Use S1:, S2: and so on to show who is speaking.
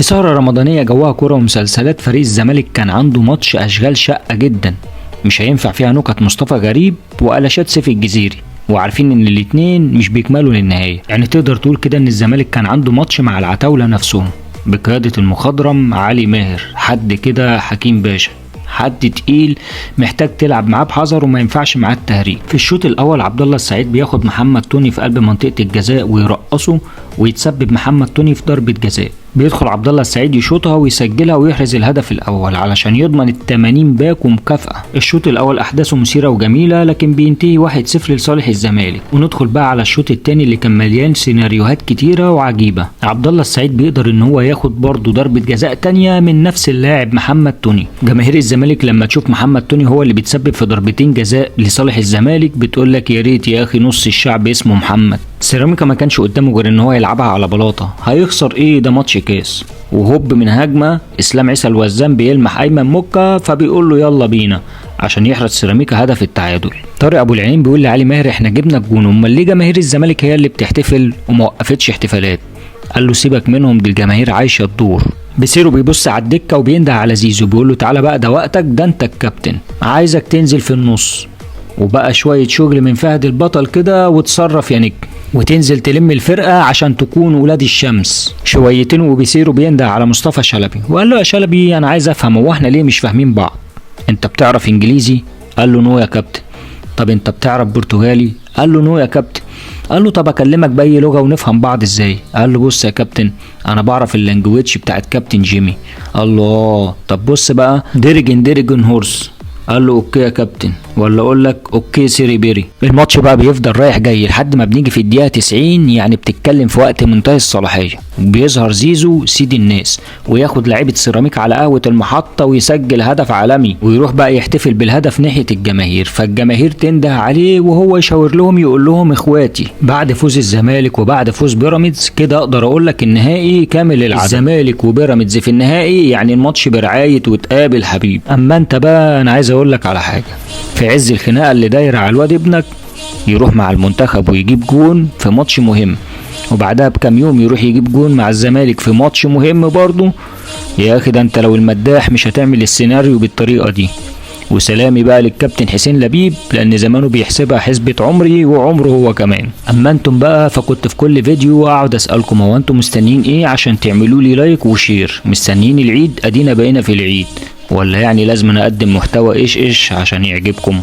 S1: في سهرة رمضانية جواها كورة ومسلسلات، فريق الزمالك كان عنده ماتش أشغال شقة جدا مش هينفع فيها نكت مصطفى غريب وقلشات سيف الجزيري، وعارفين ان الاتنين مش بيكملوا للنهاية. يعني تقدر تقول كده ان الزمالك كان عنده ماتش مع العتاولة نفسهم بقيادة المخضرم علي ماهر، حد كده حكيم باشا، حد تقيل محتاج تلعب معاه بحذر وما ينفعش معاه التهريج. في الشوط الاول عبد الله السعيد بياخد محمد توني في قلب منطقة الجزاء ويرقصه ويتسبب محمد توني في ضربه جزاء. بيدخل عبد الله السعيد يشوطها ويسجلها ويحرز الهدف الاول علشان يضمن ال 80 باك ومكافاه. الشوط الاول احداثه مثيرة وجميلة، لكن بينتهي 1-0 لصالح الزمالك. وندخل بقى على الشوط الثاني اللي كان مليان سيناريوهات كتيرة وعجيبه. عبد الله السعيد بيقدر ان هو ياخد برضه ضربه جزاء تانية من نفس اللاعب محمد توني. جماهير الزمالك لما تشوف محمد توني هو اللي بيتسبب في ضربتين جزاء لصالح الزمالك بتقول لك يا ريت يا اخي نص الشعب اسمه محمد. سيراميكا ما كانش قدامه غير ان هو يلعبها على بلاطة، هيخسر ايه؟ ده ماتش كاس. وهوب من هجمة اسلام عيسى الوزان بيلمح ايمن موكا فبيقول له يلا بينا عشان يحرز سيراميكا هدف التعادل. طارق ابو العين بيقول لعلي ماهر احنا جبنا الجون، امال ليه جماهير الزمالك هي اللي بتحتفل وما وقفتش احتفالات؟ قال له سيبك منهم، دي الجماهير عايشه الدور. بيسيرو بيبص على الدكة وبينده على زيزو بيقول له تعالى بقى ده وقتك، ده انت الكابتن، عايزك تنزل في النص. وبقى شوية شغل من فهد البطل كده وتصرف يا نجم، وتنزل تلم الفرقة عشان تكون ولاد الشمس. شويتين وبيسيرو بينده على مصطفى شلبي وقال له يا شلبي انا عايز افهم هو احنا ليه مش فاهمين بعض؟ انت بتعرف انجليزي؟ قال له no يا كابتن. طب انت بتعرف برتغالي؟ قال له no يا كابتن. قال له طب اكلمك باي لغة ونفهم بعض ازاي؟ قال له بص يا كابتن انا بعرف ال language بتاعت كابتن جيمي. قال له اه طب بص بقى dragon dragon horse. قال له okay يا كابتن، ولا اقول لك okay سيري بيري. الماتش بقى بيفضل رايح جاي لحد ما بنيجي في الدقيقة 90، يعني بتتكلم في وقت منتهي الصلاحية، وبيظهر زيزو سيد الناس وياخد لعيبة سيراميك على قهوة المحطة ويسجل هدف عالمي، ويروح بقى يحتفل بالهدف ناحية الجماهير، فالجماهير تنده عليه وهو يشاور لهم يقول لهم اخواتي. بعد فوز الزمالك وبعد فوز بيراميدز كده اقدر اقول لك النهائي كامل العدد، الزمالك وبيراميدز في النهائي، يعني الماتش برعاية وتقابل حبيب. اما انت بقى انا عايز اقول لك على حاجة، في عز الخناقة اللي دايرة على الواد ابنك يروح مع المنتخب ويجيب جون في ماتش مهم، وبعدها بكام يوم يروح يجيب جون مع الزمالك في ماتش مهم برضه. يا اخي ده انت لو المداح مش هتعمل السيناريو بالطريقة دي. وسلامي بقى للكابتن حسين لبيب لان زمانه بيحسبها حسبة عمري وعمره هو كمان. اما انتم بقى فكنت في كل فيديو اقعد اسالكم هو انتم مستنيين ايه عشان تعملوا لي like و share؟ مستنيين العيد؟ ادينا بقينا في العيد، ولا يعني لازم انا اقدم محتوى ايش ايش عشان يعجبكم؟